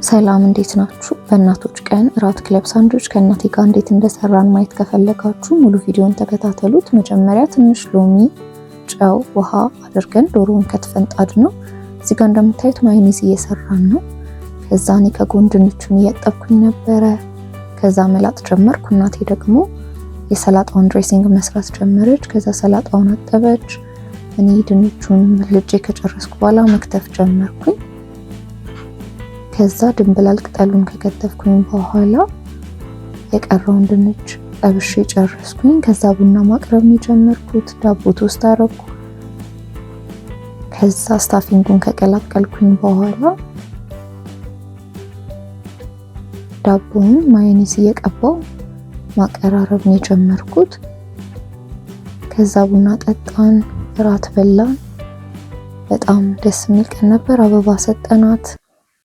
ሰላም፣ እንዴት ናችሁ? በእናቶች ቀን እራት ክለብ ሳንድዊች ከእናቴ ጋር እንዴት እንደሰራን ማየት ከፈለጋችሁ ሙሉ ቪዲዮን ተከታተሉት። መጀመሪያ ትንሽ ሎሚ፣ ጨው፣ ውሃ አድርገን ዶሮውን ከትፈን ጣድነው። እዚህ ጋር እንደምታዩት ማዮኔዝ እየሰራን ነው። ከዛ እኔ ከጎን ድንቹን እያጠብኩኝ ነበረ። ከዛ መላጥ ጀመርኩ። እናቴ ደግሞ የሰላጣውን dressing መስራት ጀመረች። ከዛ ሰላጣውን አጠበች። እኔ ድንቹን ልጬ ከጨረስኩ በኋላ መክተፍ ጀመርኩኝ። ከዛ ድንብላል ቅጠሉን ከከተፍኩኝ በኋላ የቀረውን ድንች ጠብሼ ጨረስኩኝ። ከዛ ቡና ማቅረብ ነው የጀመርኩት። ዳቦ toast አረኩ። ከዛ stuffing ኡን ከቀላቀልኩኝ በኋላ ዳቦውን ማዮኔዝ እየቀባው ማቀራረብ ነው የጀመርኩት። ከዛ ቡና ጠጣን፣ እራት በላን። በጣም ደስ የሚል ቀን ነበር። አበባ ሰጠናት።